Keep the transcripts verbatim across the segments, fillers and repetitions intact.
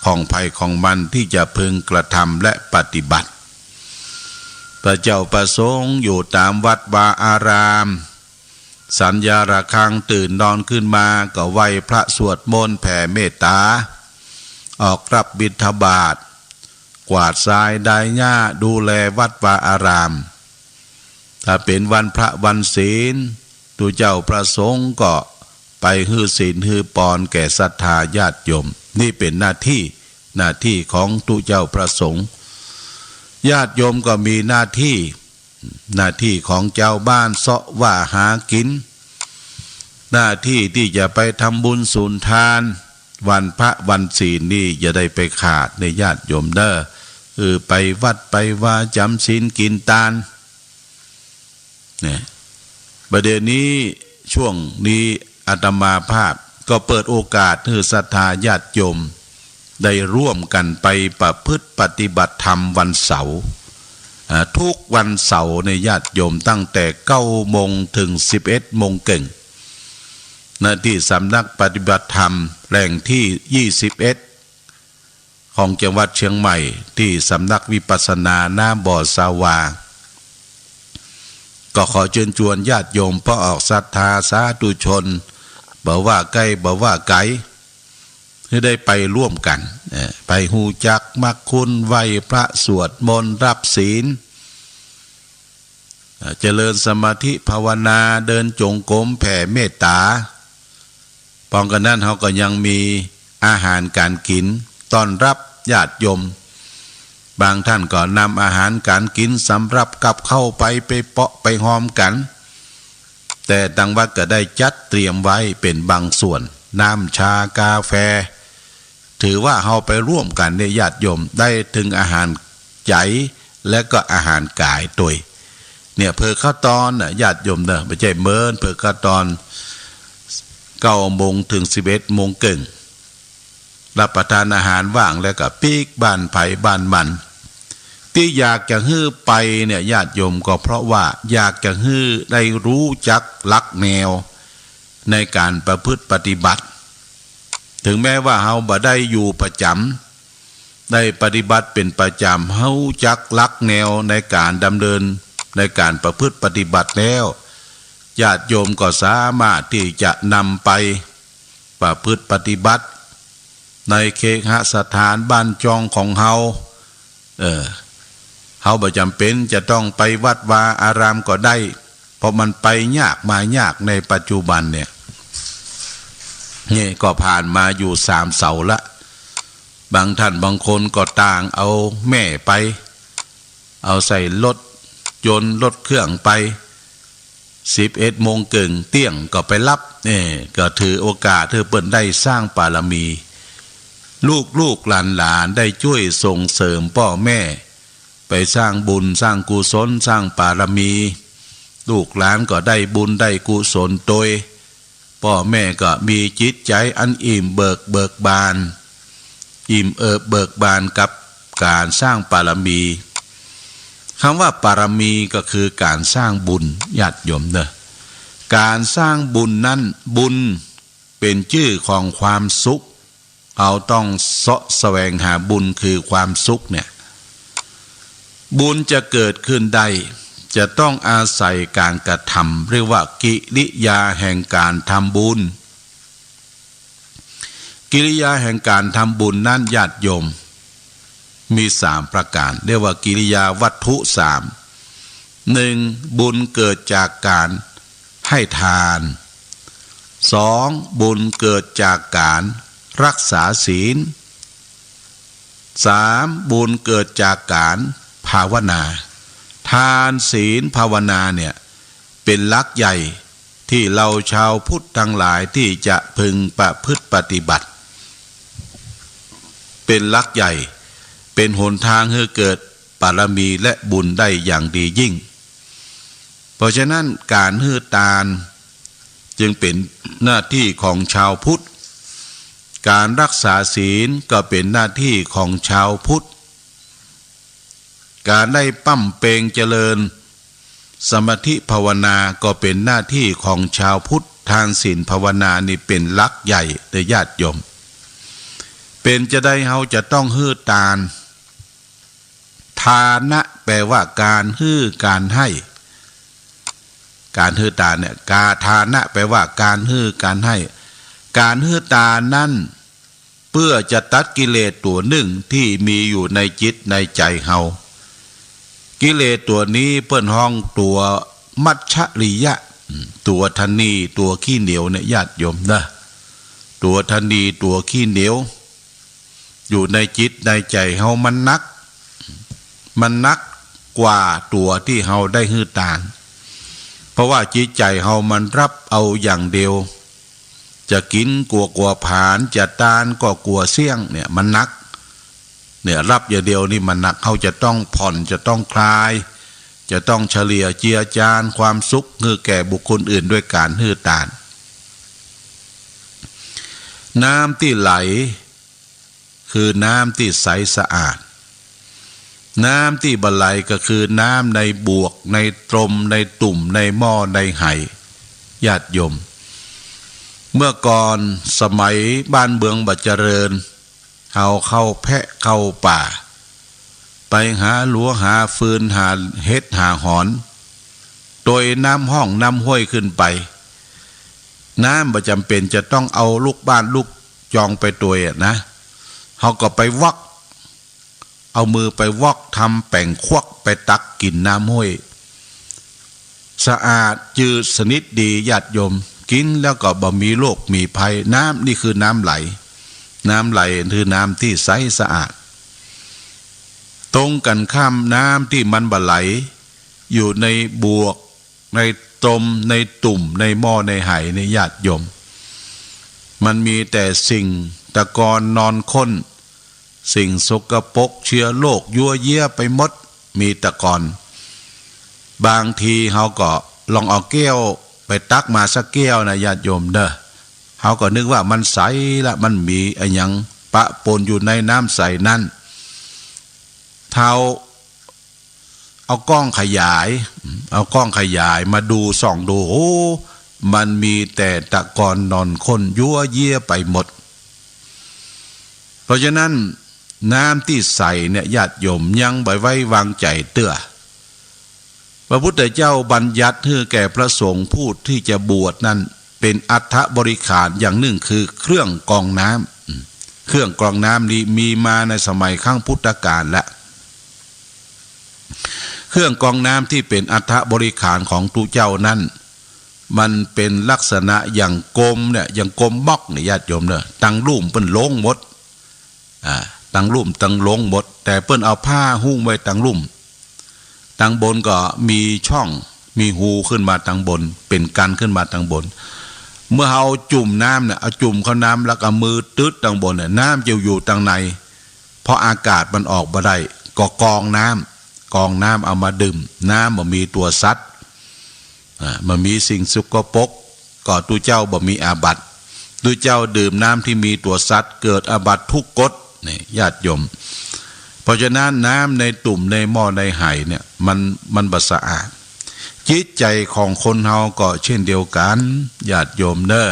ของใผของมันตี้จะพึงกระทำและปฏิบัติ พระเจ้าพระสงฆ์อยู่ต๋ามวัดวาอาราม สัญญาระฆัง ตื่นนอนขึ้นมาก็ไหว้พระสวดมนต์แผ่เมตต๋า ออกรับบิณฑบาต กวาดทรายไดหญ้า ดูแลวัดวาอาราม ถ้าเป๋นวันพระวันศีล ตุ๊เจ้าพระสงฆ์ก็ไปหื้อศีลหื้อปอนแก่ศรัทธาญาติโยม นี่เป๋นหน้าตี้ หน้าตี้ของตุ๊เจ้าพระสงฆ์ ญาติโยมก็มีหน้าตี้ หน้าตี้ของจาวบ้านเซาะว่าหากิ๋น หน้าตี้ตี้จะไปทำบุญสุนทาน วันพระวันศีลนี่อย่าได้ไปขาดเน่อญาติโยมเน่อ เออ ไปวัดไปวาจ๋ำศีลกิ๋นตาน เนี่ย ประเดี๋ยวนี้ ช่วงนี้อาตมาภาพก็เปิดโอกาสหื้อศรัทธาญาติโยมได้ร่วมกั๋นไปประพฤติปฏิบัติธรรมวันเสาร์ อ่า ทุกวันเสาร์เน่อญาติโยม ตั้งแต่เก้าโมงเถิงสิบเอ็ดโมงเกิ่ง ณ ตี้สำนักปฏิบัติธรรมแห่งตี้ยี่สิบเอ็ด ของจังหวัดเชียงใหม่ ตี้สำนักวิปัสสนาหน้าบ่อสาวา ก็ขอเจิญจวนญาติโยมป้อออกศรัทธาสาธุชน บ่ว่าใก้บ่ว่าไก๋ หื้อได้ไปร่วมกั๋น เอ่อ ไปฮู้จักมักคุณ ไหว้พระสวดมนต์รับศีล เอ่อ เจริญสมาธิภาวนา เดินจงกรมแผ่เมตต๋า ปองกั๋นนั้นเฮาก็ยังมีอาหารก๋านกิ๋นต้อนรับญาติโยม บางต้านก็นำอาหารก๋านกิ๋นสำรับกับข้าวไป ไปเปาะไปฮอมกั๋น แต่ตางวัดก็ได้จัดเตรียมไว้เป๋นบางส่วน น้ำชากาแฟ ถือว่าเฮาไปร่วมกั๋นเนี่ยญาติโยมได้เถิงอาหารใจ๋และก็อาหารก๋ายตวย เนี่ยเผิกข้าวตอนน่ะญาติโยมเน่อ บ่ใจ้เมิน เผิกข้าวตอน เก้าโมงเถิงสิบเอ็ดโมงเกิ่ง รับประทานอาหารว่างแล้วก็ปิ๊กบ้านใผบ้านมัน ตี้อยากจะหื้อไปเนี่ยญาติโยม ก็เพราะว่าอยากจะหื้อได้ฮู้จักหลักแนวในก๋านประพฤติปฏิบัติ เถิงแม้ว่าเฮาบ่ได้อยู่ประจ๋ำ ได้ปฏิบัติเป๋นประจ๋ำ ฮู้จักหลักแนวในก๋านดำเนินในก๋านประพฤติปฏิบัติแล้ว ญาติโยมก็สามารถตี้จะนำไปประพฤติปฏิบัติในเคหสถานบ้านจองของเฮา เออ เฮาบ่จ๋ำเป๋นจะต้องไปวัดวาอารามก็ได้ เพราะมันไปยากมายากในปัจจุบันเนี่ย นี่ก็ผ่านมาอยู่สามเสาร์ละ บางต้านบางคนก็ต่างเอาแม่ไป เอาใส่รถยนต์รถเครื่องไป สิบเอ็ดโมงเกิ่งเตี้ยงก็ไปฮับ เอ้ ก็ถือโอกาสหื้อเปิ้นได้สร้างบารมี ลูกๆหลานๆได้จ้วยส่งเสริมป้อแม่ ไปสร้างบุญสร้างกุศลสร้างบารมี ลูกหลานก็ได้บุญได้กุศลตวย ป้อแม่ก็มีจิตใจ๋อันอิ่มเบิก เบิกบาน อิ่มเอิบเบิกบานกับก๋านสร้างบารมี กำว่าบารมีก็คือก๋านสร้างบุญ ญาติโยมเน่อ ก๋านสร้างบุญนั้น บุญเป๋นจื้อของความสุข เฮาต้องเซาะแสวงหาบุญคือความสุขเนี่ย บุญจะเกิดขึ้นได้ จะต้องอาศัยก๋านกระทำ เรียกว่ากิริยาแห่งก๋านทำบุญ กิริยาแห่งก๋านทำบุญนั้นญาติโยม มีสามประก๋าน เรียกว่ากิริยาวัตถุสาม หนึ่ง บุญเกิดจากก๋านให้ทาน สอง บุญเกิดจากก๋านรักษาศีล สาม บุญเกิดจากก๋านภาวนา ทานศีลภาวนาเนี่ย เป๋นหลักใหญ่ตี้เฮาชาวพุทธตังหลายตี้จะพึงประพฤติปฏิบัติ เป๋นหลักใหญ่ เป๋นหนตางหื้อเกิดบารมีและบุญได้อย่างดียิ่ง เพราะฉะนั้นก๋านหื้อตานจึงเป๋นหน้าตี้ของชาวพุทธ ก๋านรักษาศีลก็เป๋นหน้าตี้ของชาวพุทธ ก๋านได้บำเพ็ญเจริญสมาธิภาวนาก็เป๋นหน้าตี้ของชาวพุทธ ทานศีลภาวนานี่เป๋นหลักใหญ่เน่อญาติโยม เป๋นจาใดเฮาจะต้องหื้อตาน ทานะแปลว่าการหื้อการให้ การหื้อตานเนี่ย กา ทานะแปลว่าการหื้อการให้ การหื้อตานนั้น เปื้อจะตัดกิเลสตั๋วนึ่งตี้มีอยู่ในจิตในใจ๋เฮา กิเลสตั๋วนี้เปิ้นฮ้องตั๋วมัจฉริยะ ตั๋วถะนี ตั๋วขี้เหนียวเนี่ยญาติโยมนะ ตั๋วถะนี ตั๋วขี้เหนียว อยู่ในจิตในใจ๋เฮามันหนัก มันหนักกว่าตั๋วตี้เฮาได้หื้อตาน เพราะว่าจิตใจ๋เฮามันฮับเอาอย่างเดียว จะกิ๋นก็กั๋วผลาญ จะตานก็กั๋วเสี้ยง เนี่ยมันหนัก เนี่ยฮับอย่างเดียวนี่มันหนัก เฮาจะต้องผ่อน จะต้องคลาย จะต้องเฉลี่ยเจือจานความสุขหื้อแก่บุคคลอื่นด้วยการหื้อตาน น้ำตี้ไหล คือน้ำตี้ใสสะอาด น้ำตี้บ่ไหลก็คือน้ำในบวก ในตรม ในตุ่ม ในหม้อ ในไห ญาติโยม เมื่อก่อนสมัยบ้านเมืองบ่เจริญ เฮาเข้าแพะเข้าป่า ไปหาหลัวหาฟืน หาเห็ดหาหอน ตวยน้ำฮ่องน้ำห้วยขึ้นไป น้ำบ่จ๋ำเป๋นจะต้องเอาลูกบ้านลูกจองไปตวยอะนะ เฮาก็ไปวอก เอามือไปวอก ทำแป๋งควัก ไปตักกิ๋นน้ำห้วย สะอาดจืดสนิทดี ญาติโยม กิ๋นแล้วก็บ่มีโรคมีภัย น้ำนี่คือน้ำไหล น้ำไหลคือน้ำตี้ใสสะอาด ตรงกั๋นข้าม น้ำตี้มันบ่ไหล อยู่ในบวก ในตรม ในตุ่ม ในหม้อ ในไหนี่ ญาติโยม มันมีแต่สิ่งตะกอนนอนข้น สิ่งสกปรก เชื้อโรค ยั่วเยียะไปหมด มีตะกอน บางทีเฮาก็ลองเอาแก้วไปตักมาสักแก้วนะ ญาติโยมเน่อ เฮาก็นึกว่ามันใสละ มันมีอะหยังปะปนอยู่ในน้ำใสนั้น เฮา เอากล้องขยาย เอากล้องขยายมาดู ส่องดู โอ้ มันมีแต่ตะกอนนอนข้น ยั่วเยียะไปหมด เพราะฉะนั้น น้ำตี้ใสเนี่ย ญาติโยม ยังบ่ไว้วางใจ๋เตื้อ พระพุทธเจ้าบัญญัติหื้อแก่พระสงฆ์ผู้ที่จะบวชนั้น เป๋นอัฐบริขารอย่างนึ่ง คือเครื่องกรองน้ำ อืม เครื่องกรองน้ำนี้มีมาในสมัยครั้งพุทธกาลแล้ว เครื่องกรองน้ำตี้เป๋นอัฐบริขารของตุ๊เจ้านั้น มันเป๋นลักษณะอย่างกลมเนี่ย อย่างกลมม็อกเนี่ย ญาติโยมเน่อ ตังลุ่มเปิ้นลงหมด อ่า ตังลุ่มตังลงหมด แต่เปิ้นเอาผ้าหุ้มไว้ตังลุ่ม ตังบนก็มีช่อง มีฮูขึ้นมาตังบน เป๋นกั๋นขึ้นมาตังบน เมื่อเฮาจุ่มน้ำเนี่ย เอาจุ่มเข้าน้ำแล้วก็มือตึ๊ดตังบนเนี่ย น้ำจะอยู่ตังใน เพราะอากาศมันออกบ่ได้ ก็กรองน้ำ กรองน้ำเอามาดื่ม น้ำบ่มีตั๋วสัตว์ อ่า บ่มีสิ่งสกปรก ก็ตุ๊เจ้าบ่มีอาบัติ ตุ๊เจ้าดื่มน้ำตี้มีตั๋วสัตว์ เกิดอาบัติทุกกฎ นี่ ญาติโยม เพราะฉะนั้น น้ำในตุ่ม ในหม้อ ในไหเนี่ย มัน มันบ่สะอาด จิตใจ๋ของคนเฮาก็เช่นเดียวกั๋น ญาติโยมเน่อ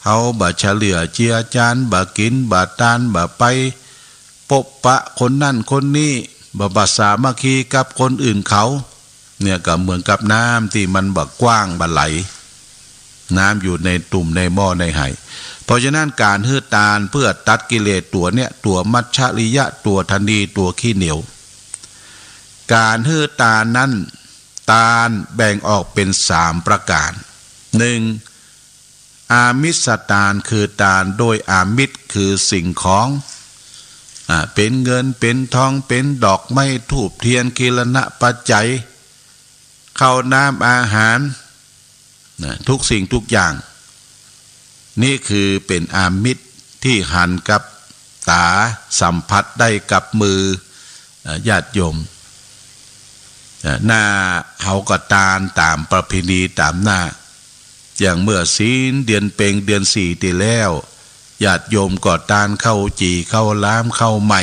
เฮาบ่เฉลี่ยเจือจาน บ่กิ๋น บ่ตาน บ่ไปปบปะคนนั้นคนนี้ บ่ บ่สามัคคีกับคนอื่นเขา เนี่ยก็เหมือนกับน้ำตี้มันบ่กว้างบ่ไหล น้ำอยู่ในตุ่ม ในหม้อ ในไห เพราะฉะนั้นก๋านหื้อตานเปื้อตัดกิเลสตั๋วเนี่ย ตั๋วมัจฉริยะ ตั๋วถะนี ตั๋วขี้เหนียว ก๋านหื้อตานนั้น ตานแบ่งออกเป๋นสามประก๋าน นึ่ง อามิสตาน คือตานโดยอามิส คือสิ่งของ อ่า เป๋นเงิน เป๋นทอง เป๋นดอกไม้ ธูปเตียน กิรณปัจจัย ข้าวน้ำอาหาร นะ ทุกสิ่งทุกอย่าง นี่คือเป๋นอามิสตี้หันกับต๋า สัมผัสได้กับมือ เอ่อ ญาติโยม เอ่อ หน้าเฮาก็ตานต๋ามประเพณีต๋ามหน้า อย่างเมื่อศีลเดือนเพ็ญเดือนสี่ตี้แล้ว ญาติโยมก็ตานข้าวจี่ ข้าวหลาม ข้าวใหม่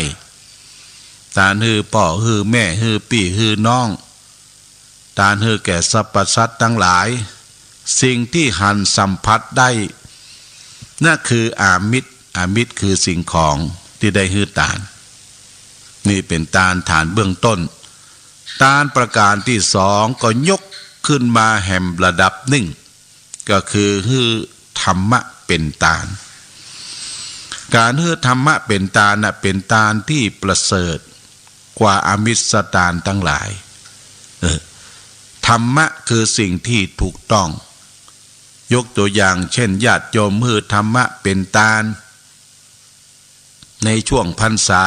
ตานหื้อป้อ หื้อแม่ หื้อปี้ หื้อน้อง ตานหื้อแก่สรรพสัตว์ตังหลาย สิ่งตี้หันสัมผัสได้ นั่นคืออามิส อามิสคือสิ่งของตี้ได้หื้อตาน นี่เป๋นตานฐานเบื้องต้น ตานประก๋านตี้สองก็ยกขึ้นมาแหมระดับนึ่ง ก็คือหื้อธรรมะเป๋นตาน ก๋านหื้อธรรมะเป๋นตานน่ะ เป๋นตานตี้ประเสริฐกว่าอามิสตานตังหลาย เออ ธรรมะคือสิ่งตี้ถูกต้อง ยกตั๋วอย่างเจ้น ญาติโยมหื้อธรรมะเป๋นตาน ในช่วงพรรษา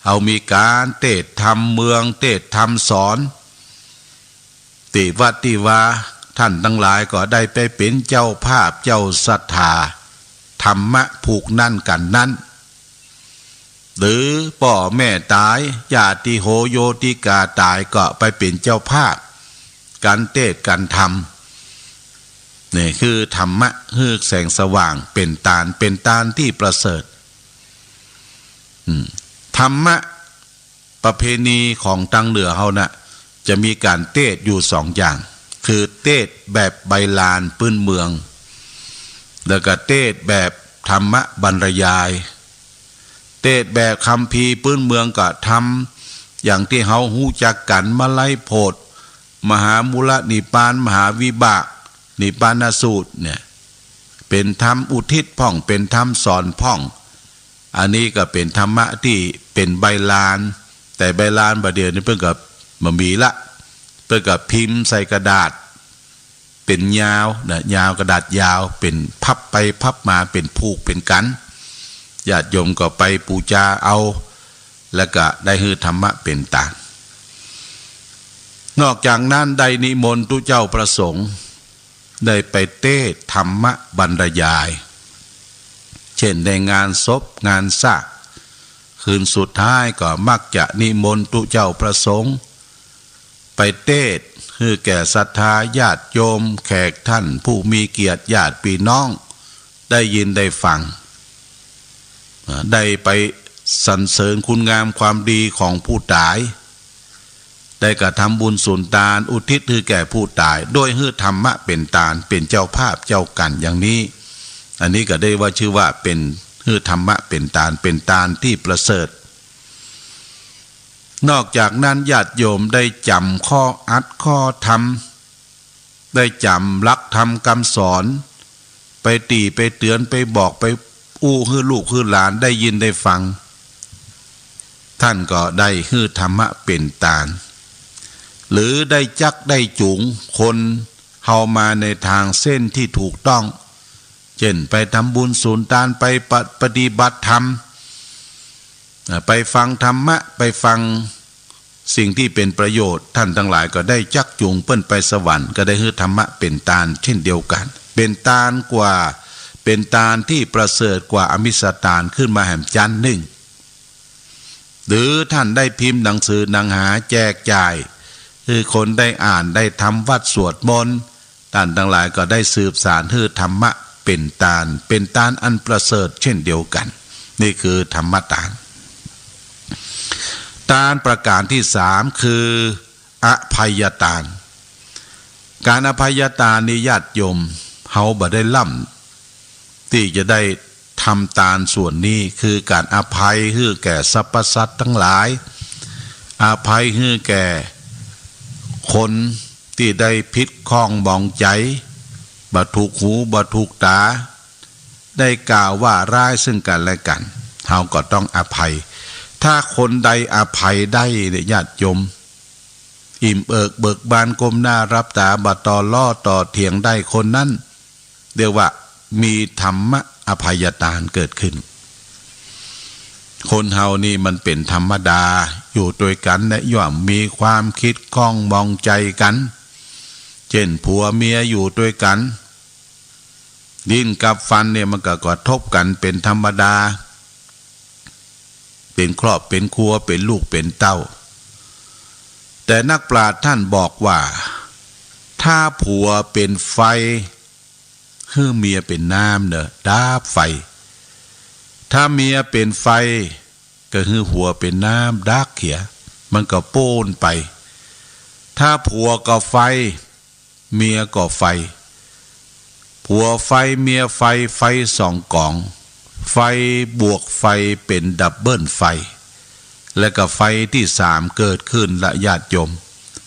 เฮามีก๋านเตสน์ธรรมเมือง เตสน์ธรรมสอน ตี้วัดตี้วา ต้านตังหลายก็ได้ไปเป๋นเจ้าภาพเจ้าศรัทธาธรรมะผูกนั้นกั๋นนั้น หรือป้อแม่ต๋าย ญาติโหโยติกาต๋าย ก็ไปเป๋นเจ้าภาพก๋านเตสน์ก๋านธรรม นี่คือธรรมะหื้อแสงสว่างเป๋นตาน เป๋นตานตี้ประเสริฐ อืม ธรรมะประเพณีของตางเหนือเฮาน่ะ จะมีก๋านเตสน์อยู่สองอย่าง คือเตสน์แบบใบลานปื๊นเมือง แล้วก็เตสน์แบบธรรมบรรยาย เตสน์แบบคัมภีร์ปื๊นเมืองก็ธรรมอย่างตี้เฮาฮู้จักกั๋น มลัยโพธิ์ มหามูลนิพพาน มหาวิบาก นิพพานสูตรเนี่ย เป๋นธรรมอุทิศพ่อง เป๋นธรรมสอนพ่อง อันนี้ก็เป๋นธรรมะตี้เป๋นใบลาน แต่ใบลานบ่าเดี่ยวนี้เปิ้นก็บ่มีละ เปิ้นก็พิมพ์ใส่กระดาษ เป๋นยาวนะ ยาว กระดาษยาว เป๋นพับไปพับมา เป๋นผูกเป๋นกั๋น ญาติโยมก็ไปปู๋จาเอา แล้วก็ได้หื้อธรรมะเป๋นตาน นอกจากนั้นได้นิมนต์ตุ๊เจ้าพระสงฆ์ ได้ไปเตสน์ธรรมบรรยาย เจ้นในงานศพงานซาก คืนสุดท้ายก็มักจะนิมนต์ตุ๊เจ้าพระสงฆ์ ไปเตสน์หื้อแก่ศรัทธาญาติโยม แขกท่านผู้มีเกียรติ ญาติปี้น้อง ได้ยินได้ฟัง อ่า ได้ไปสรรเสริญคุณงามความดีของผู้ต๋าย ได้กระทำบุญสุนตานอุทิศหื้อแก่ผู้ต๋าย โดยหื้อธรรมะเป๋นตาน เป๋นเจ้าภาพเจ้ากั๋นอย่างนี้ อันนี้ก็ได้ว่าชื่อว่าเป๋นหื้อธรรมะเป๋นตาน เป๋นตานตี้ประเสริฐ นอกจากนั้นญาติโยมได้จ๋ำข้ออัดข้อธรรม ได้จ๋ำหลักธรรมกำสอน ไปติไปเตือน ไปบอก ไปอู้หื้อลูกหื้อหลานได้ยินได้ฟัง ต้านก็ได้หื้อธรรมะเป๋นตาน หรือได้จักได้จูงคนเฮามาในตางเส้นตี้ถูกต้อง เจ้นไปทำบุญสุนตาน ไปปะ- ปฏิบัติธรรม อ่า ไปฟังธรรมะ ไปฟังสิ่งตี้เป๋นประโยชน์ ต้านตังหลายก็ได้จักจูงเปิ้นไปสวรรค์ ก็ได้หื้อธรรมะเป๋นตานเจ้นเดียวกั๋น เป๋นตานกว่า เป๋นตานตี้ประเสริฐกว่าอามิสตานขึ้นมาแหมจั๊นนึ่ง หรือต้านได้พิมพ์หนังสือหนังหาแจกจ่าย หื้อคนได้อ่าน ได้ทำวัตรสวดมนต์ ต้านตังหลายก็ได้สืบสานหื้อธรรมะเป๋นตาน เป๋นตานอันประเสริฐเจ้นเดียวกั๋น นี่คือธรรมตาน ตานประก๋านตี้สามคืออภัยตาน ก๋านอภัยตานนี้ญาติโยมเฮาบ่ได้ล่ำ ตี้จะได้ทำตานส่วนนี้ คือก๋านอภัยหื้อแก่สรรพสัตว์ตังหลาย อภัยหื้อแก่คนตี้ได้ผิดข้องหมองใจ๋ บ่ถูกหูบ่ถูกต๋า ได้กล่าวว่าร้ายซึ่งกั๋นและกั๋น เฮาก็ต้องอภัย ถ้าคนใดอภัยได้เนี่ยญาติโยม อิ่มเอิบเบิกบาน ก้มหน้ารับต๋า บ่ต่อล้อต่อเถียงได้ คนนั้นเรียกว่ามีธรรมะอภัยตานเกิดขึ้น คนเฮานี่มันเป๋นธรรมดา อยู่ตวยกั๋นและย่อมมีความผิดข้องหมองใจ๋กั๋น เจ้นผัวเมียอยู่ตวยกั๋น ลิ้นกับฟันเนี่ยมันก็กระทบกั๋นเป๋นธรรมดา เป๋นครอบเป๋นครัว เป๋นลูกเป๋นเต้า แต่นักปราชญ์ต้านบอกว่า ถ้าผัวเป๋นไฟ หื้อเมียเป๋นน้ำเน่อ ดับไฟ ถ้าเมียเป๋นไฟ ก็หื้อผัวเป๋นน้ำ ดับเหีย มันก็ป๊นไป ถ้าผัวก็ไฟ เมียก็ไฟ ผัวไฟเมียไฟ ไฟสองก๋อง ไฟบวกไฟเป๋นดับเบิลไฟ และก็ไฟตี้สามเกิดขึ้นละญาติโยม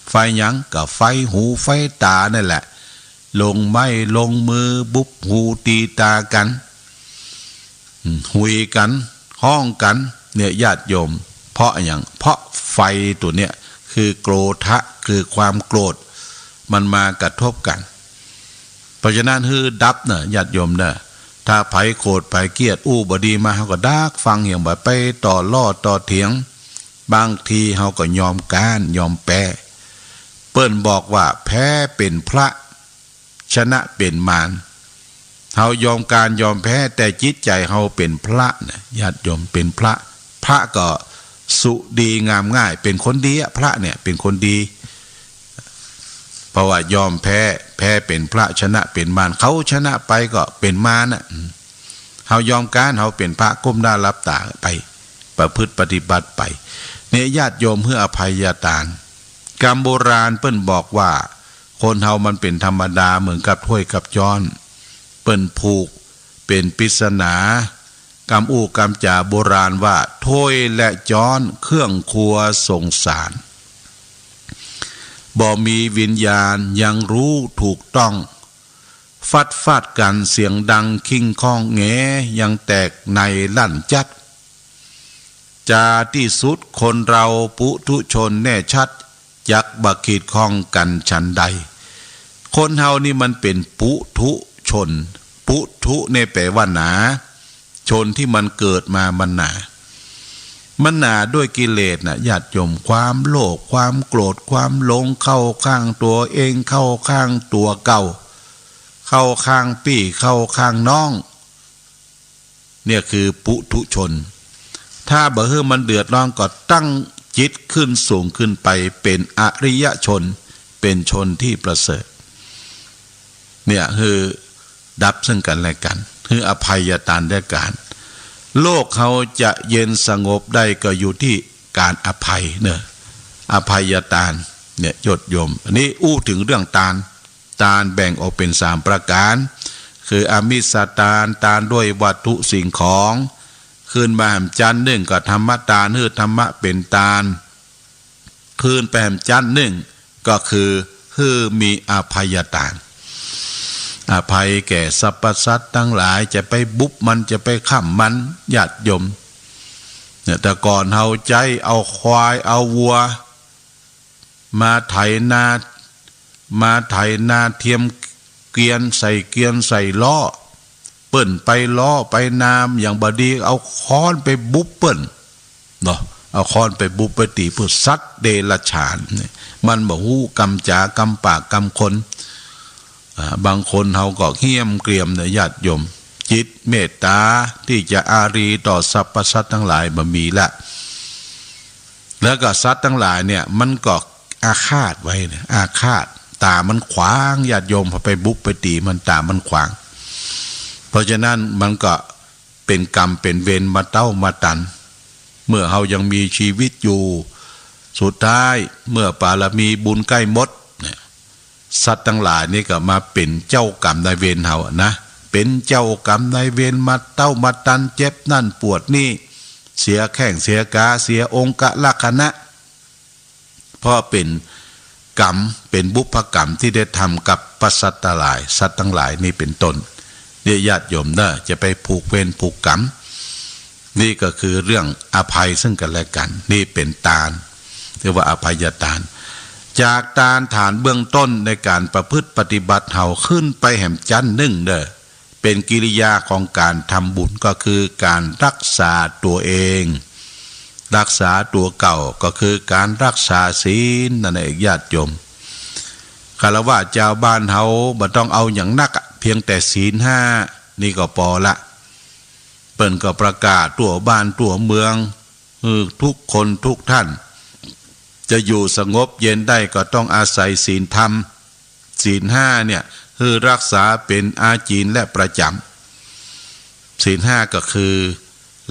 ไฟหยัง ก็ไฟหูไฟต๋านั่นแหละ ลงไม้ลงมือ บุบหูตีต๋ากั๋น อืม หุยกั๋น ฮ้องกั๋น เนี่ยญาติโยม เพราะหยัง เพราะไฟตั๋วเนี่ยคือโกรธะ คือความโกรธ มันมากระทบกั๋น เพราะฉะนั้นหื้อดับเน่อญาติโยมเน่อ ถ้าใผโกรธใผเกลียดอู้บ่ดีมา เฮาก็ดักฟังเหียบ่ไปต่อล้อต่อเถียง บางทีเฮาก็ยอมก๊านยอมแป๊ เปิ้นบอกว่าแพ้เป๋นพระ ชนะเป๋นมาร เฮายอมก๊านยอมแป๊ แต่จิตใจ๋เฮาเป๋นพระนะญาติโยม เป๋นพระ พระก็สุดีงามง่าย เป๋นคนดีอะ พระเนี่ยเป๋นคนดี เพราะว่ายอมแพ้ แพ้เป๋นพระ ชนะเป๋นมาร เขาชนะไปก็เป๋นมารน่ะ เฮายอมก๊าน เฮาเป๋นพระก้มหน้าหลับต๋าไป ประพฤติปฏิบัติไป เนี่ยญาติโยมหื้ออภัยตาน กำโบราณเปิ้นบอกว่า คนเฮามันเป๋นธรรมดาเหมือนกับถ้วยกับจ๊อน เปิ้นผูกเป๋นปริศนา กำอู้กำจ๋าโบราณว่า ถ้วยและจ๊อนเครื่องครัวสงสาร บ่มีวิญญาณยังฮู้ถูกต้อง ฟัดฟาดกั๋นเสียงดังคิ้งค่องแง ยังแตกในลั่นจัด จาตี้สุดคนเฮาปุถุชนแน่ชัด จักบ่ขีดข้องกั๋นฉันใด คนเฮานี่มันเป๋นปุถุชน ปุถุเนี่ยแป๋ว่าหนา ชนตี้มันเกิดมามันหนา มันหนาด้วยกิเลสน่ะญาติโยม ความโลภ ความโกรธ ความหลง เข้าข้างตั๋วเอง เข้าข้างตั๋วเก่า เข้าข้างปี้ เข้าข้างน้อง เนี่ยคือปุถุชน ถ้าบ่หื้อมันเดือดร้อนก็ตั้งจิตขึ้นสูงขึ้นไปเป๋นอริยชน เป๋นชนตี้ประเสริฐ เนี่ยหื้อดับซึ่งกั๋นและกั๋น หื้ออภัยตานและกั๋น โลกเฮาจะเย็นสงบได้ก็อยู่ตี้ก๋านอภัยเน่อ อภัยตาน เนี่ยญาติโยม อันนี้อู้เถิงเรื่องตาน ตานแบ่งออกเป๋นสามประก๋าน คืออามิสตาน ตานด้วยวัตถุสิ่งของ ขึ้นมาแหมจั๊นนึ่งก็ธรรมตาน หื้อธรรมะเป๋นตาน ขึ้นไปแหมจั๊นนึ่งก็คือหื้อมีอภัยตาน อภัยแก่สรรพสัตว์ตังหลาย จะไปบุบมัน จะไปฆ่ามัน ญาติโยม เนี่ย แต่ก่อนเฮาใจ๊เอาควายเอาวัว มาไถนา มาไถนาเทียมเกวียน ใส่เกวียนใส่ล้อ เปิ้นไปล้อไปนา อย่างบ่ดี เอาค้อนไปบุบเปิ้นเนาะ เอาค้อนไปบุบไปตี๋เปิ้น สัตว์เดรัจฉานเนี่ย มันบ่ฮู้กำจ๋ากำปากกำคน อ่า บางคนเฮาก็เหี้ยมเกรียมเน่อญาติโยม จิตเมตต๋าตี้จะอารีต่อสรรพสัตว์ตังหลายบ่มีละ แล้วก็สัตว์ตังหลายเนี่ยมันก็อาฆาตไว้เนี่ย อาฆาต ต๋ามันขวางญาติโยม พอไปบุบไปตี๋มัน ต๋ามันขวาง เพราะฉะนั้นมันก็เป๋นกรรมเป๋นเวรมาเต๊ามาตัน เมื่อเฮายังมีชีวิตอยู่ สุดท้ายเมื่อบารมีบุญใก้หมดเนี่ย สัตว์ตังหลายนี่ก็มาเป๋นเจ้ากรรมนายเวรเฮาอะนะ เป๋นเจ้ากรรมนายเวรมาเต๊ามาตัน เจ็บนั่นปวดนี่ เสียแข้งเสียขา เสียองคลักษณะ เพราะเป๋นกรรม เป๋นบุพกรรมตี้ได้ทำกับประสัตว์ตังหลาย สัตว์ตังหลายนี่เป๋นต้น เนี่ยญาติโยมเน่อ จะไปผูกเวรผูกกรรม นี่ก็คือเรื่องอภัยซึ่งกั๋นและกั๋น นี่เป๋นตาน เรียกว่าอภัยตาน จากตานฐานเบื้องต้นในก๋านประพฤติปฏิบัติเฮาขึ้นไปแหมจั๊นนึ่งเน่อ เป๋นกิริยาของก๋านทำบุญ ก็คือก๋านรักษาตั๋วเอง รักษาตั๋วเก่า ก็คือก๋านรักษาศีลนั่นเองญาติโยม ฆราวาสจาวบ้านเฮาบ่ต้องเอาหยังนักอะ เพียงแต่ศีลห้านี่ก็ปอละ เปิ้นก็ประกาศตั๋วบ้านตั๋วเมือง หื้อทุกคนทุกท่าน จะอยู่สงบเย็นได้ก็ต้องอาศัยศีลธรรม ศีลห้าเนี่ย หื้อรักษาเป๋นอาจินและประจ๋ำ ศีลห้าก็คือ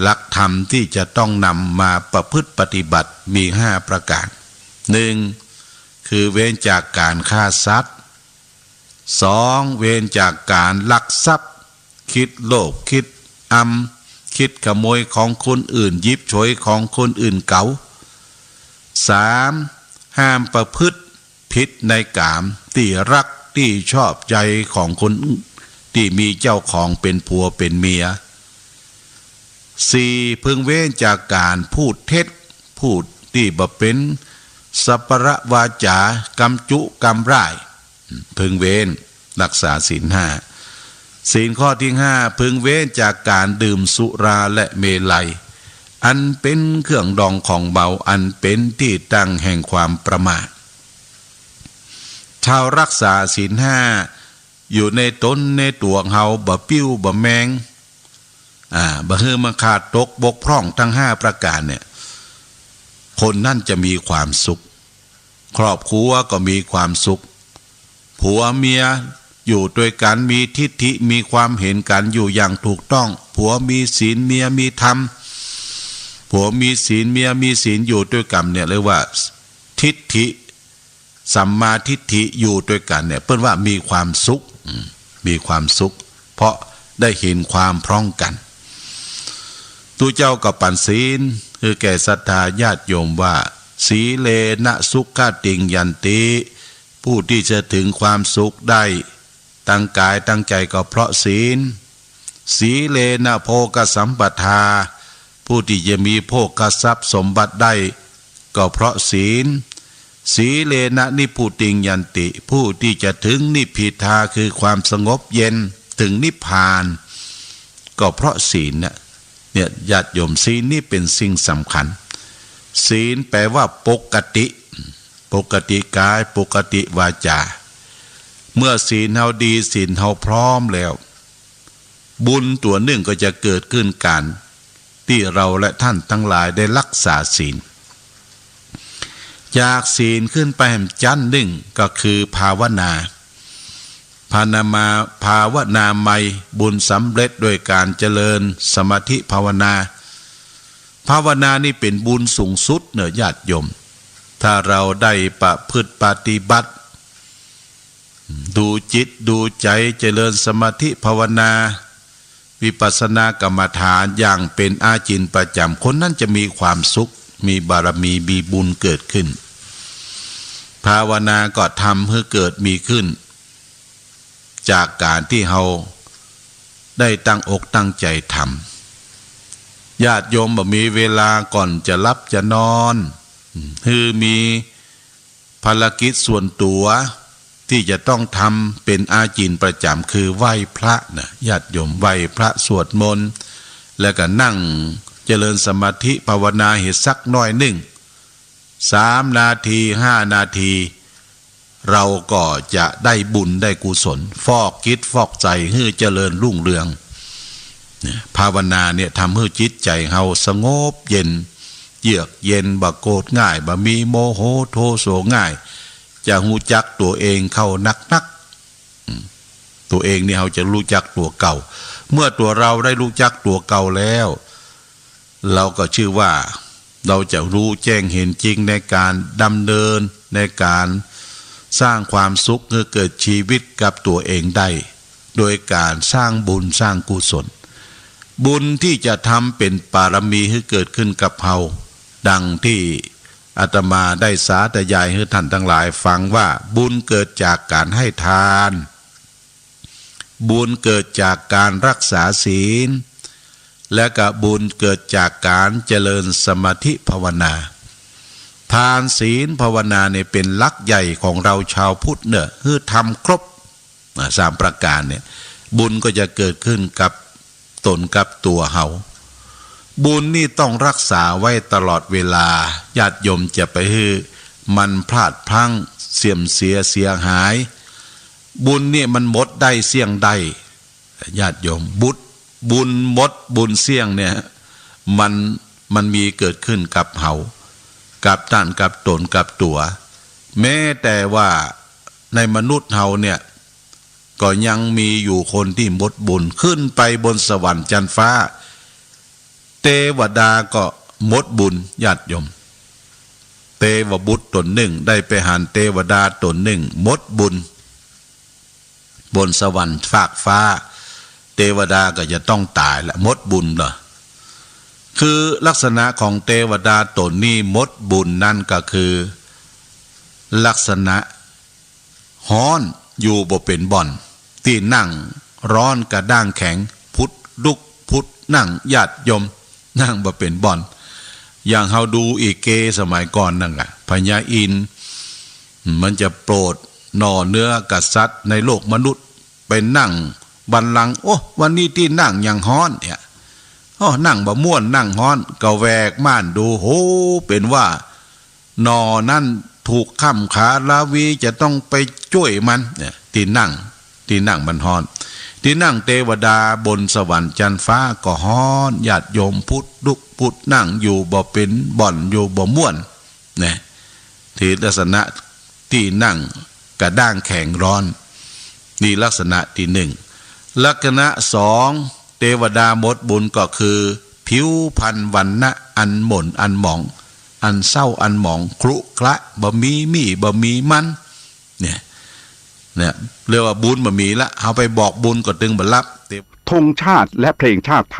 หลักธรรมตี้จะต้องนำมาประพฤติปฏิบัติมีห้าประก๋าน หนึ่ง คือเว้นจากก๋านฆ่าสัตว์ สอง เว้นจากก๋านลักทรัพย์ คิดโลภ คิดอำ จิตขโมยของคนอื่น หยิบฉวยของคนอื่นเขา สาม ห้ามประพฤติผิดในกาม ตี้ฮักตี้ชอบใจ๋ของคนตี้มีเจ้าของเป๋นผัวเป๋นเมีย สี่ พึงเว้นจากก๋านพูดเท็จ พูดตี้บ่เป๋นสัปปะวาจา กำจุกำร่าย พึงเว้น ฮักษาศีลห้า ศีลข้อตี้ห้า พึงเว้นจากก๋านดื่มสุราและเมรัย อันเป๋นเครื่องดองของเมา อันเป๋นตี้ตั้งแห่งความประมาท ถ้าฮักษาศีลห้าอยู่ในต๋นในตั๋วเฮา บ่ปิ้วบ่แมง อ่า บ่หื้อมันขาดตกบกพร่องตังห้าประก๋านเนี่ย คนนั้นจะมีความสุข ครอบครัวก็มีความสุข ผัวเมียอยู่ตวยกั๋นมีทิฐิ มีความเห็นกั๋นอยู่อย่างถูกต้อง ผัวมีศีล เมียมีธรรม ผัวมีศีล เมียมีศีล อยู่ตวยกั๋นเนี่ยเรียกว่าทิฐิ สัมมาทิฐิอยู่ตวยกั๋นเนี่ย เปิ้นว่ามีความสุข อืม มีความสุข เพราะได้เห็นความพร้องกั๋น ตุ๊เจ้าก็ปั๋นศีลหื้อแก่ศรัทธาญาติโยมว่า สีเลนะสุขะติงยันติ ผู้ตี้จะถึงความสุขได้ตังก๋ายตังใจ๋ก็เพราะศีล สีเลนะโภคสัมปทา ผู้ตี้จะมีโภคทรัพย์สมบัติได้ก็เพราะศีล สีเลนะนิพพุติงยันติ ผู้ตี้จะถึงนิพพิทาคือความสงบเย็น ถึงนิพพาน ก็เพราะศีลเนี่ย เนี่ยญาติโยม ศีลนี่เป๋นสิ่งสำคัญ ศีลแปลว่าปกติ ปกติกาย ปกติวาจา เมื่อศีลเฮาดี ศีลเฮาพร้อมแล้ว บุญตั๋วนึ่งก็จะเกิดขึ้นก๋านตี้เฮาและต้านตังหลายได้ฮักษาศีล จากศีลขึ้นไปแหมจั๊นนึ่งก็คือภาวนา ภาวนามา ภาวนาใหม่ บุญสำเร็จด้วยก๋านเจริญสมาธิภาวนา ภาวนานี่เป๋นบุญสูงสุดเน่อญาติโยม ถ้าเฮาได้ประพฤติปฏิบัติ ดูจิตดูใจ๋ เจริญสมาธิภาวนา วิปัสสนากรรมฐานอย่างเป๋นอาจิณประจ๋ำ คนนั้นจะมีความสุข มีบารมี มีบุญเกิดขึ้น ภาวนาก็ทำหื้อเกิดมีขึ้น จากก๋านตี้เฮาได้ตั้งอกตั้งใจ๋ทำ ญาติโยมบ่มีเวลาก่อนจะหลับจะนอน หื้อมี ภารกิจส่วนตั๋วตี้จะต้องทำเป๋นอาจิณประจ๋ำ คือไหว้พระนะ ญาติโยม ไหว้พระสวดมนต์ แล้วก็นั่งเจริญสมาธิภาวนาหื้อสักหน้อยนึ่ง สามนาที ห้านาที เฮาก็จะได้บุญได้กุศล ฟอกจิตฟอกใจ๋หื้อเจริญรุ่งเรือง เนี่ย ภาวนาเนี่ยทำหื้อจิตใจ๋เฮาสงบเย็น เยือกเย็น บ่โกรธง่าย บ่มีโมโหโทโสง่าย จะฮู้จักตั๋วเองเข้านักๆ อืม ตั๋วเองนี่เฮาจะฮู้จักตั๋วเก่า เมื่อตั๋วเฮาได้ฮู้จักตั๋วเก่าแล้ว เฮาก็ชื่อว่าเฮาจะฮู้แจ้งเห็นจริงในก๋านดำเนิน ในก๋านสร้างความสุขหื้อเกิดชีวิตกับตั๋วเองได้ โดยก๋านสร้างบุญสร้างกุศล บุญตี้จะทำเป๋นบารมีหื้อเกิดขึ้นกับเฮา ดังตี้อาตมาได้สาธยายหื้อต้านตังหลายฟังว่า บุญเกิดจากก๋านให้ทาน บุญเกิดจากก๋านฮักษาศีล และก็บุญเกิดจากก๋านเจริญสมาธิภาวนา ทานศีลภาวนาเนี่ยเป๋นหลักใหญ่ของเฮาชาวพุทธเน่อ หื้อทำครบ อ่า สามประก๋านเนี่ย บุญก็จะเกิดขึ้นกับตนกับตั๋วเฮา บุญนี่ต้องฮักษาไว้ตลอดเวลา ญาติโยมจะไปหื้อมันพลาดพลั้ง เสื่อมเสียเสียหาย บุญเนี่ยมันหมดได้เสี้ยงได้ ญาติโยม บุญ บุญหมดบุญเสี้ยงเนี่ย มัน มันมีเกิดขึ้นกับเฮา กับต้าน กับตน กับตั๋ว แม้แต่ว่าในมนุษย์เฮาเนี่ย ก็ยังมีอยู่คนตี้หมดบุญ ขึ้นไปบนสวรรค์จั๊นฟ้า เตวดาก็หมดบุญ ญาติโยม เตวบุตรต๋นนึ่ง ได้ไปหันเตวดาต๋นนึ่ง หมดบุญ บนสวรรค์ฟากฟ้า เตวดาก็จะต้องต๋ายละ หมดบุญละ คือลักษณะของเตวดาต๋นนี้หมดบุญนั้นก็คือ ลักษณะฮ้อนอยู่บ่เป๋นบ่อน ตี้นั่งฮ้อนกระด้างแข็ง ผุดลุกผุดนั่ง ญาติโยม นั่งบ่เป๋นบ่อน อย่างเฮาดูลิเกสมัยก่อนนั่นแหละ พญาอินทร์ มันจะโปรดหน่อเนื้อกษัตริย์ในโลกมนุษย์ ไปนั่งบัลลังก์ โอ้ วันนี้ตี้นั่งยังฮ้อนเนี่ย โอ้ นั่งบ่ม่วน นั่งฮ้อน ก็แหวกม่านดู โห เป๋นว่า หน่อนั้นถูกค่ำขาราวี จะต้องไปจ้วยมันเนี่ย ตี้นั่ง ตี้นั่งมันฮ้อน ตี้นั่งเตวดาบนสวรรค์จั๊นฟ้าก็ฮ้อน ญาติโยม ผุดลุกผุดนั่งอยู่บ่เป๋นบ่อน อยู่บ่ม่วน นะ ตี้ลักษณะตี้นั่งกระด้างแข็งฮ้อน นี่ลักษณะตี้นึ่ง ลักษณะสอง เตวดาหมดบุญก็คือ ผิวพรรณวรรณะอันหม่นอันหมอง อันเศร้าอันหมอง ครุขระ บ่มีมี่บ่มีมัน เนี่ย เนี่ย เรียกว่าบุญบ่มีละ เฮาไปบอกบุญก็ตึงบ่ฮับ ธงชาติและเพลงชาติไท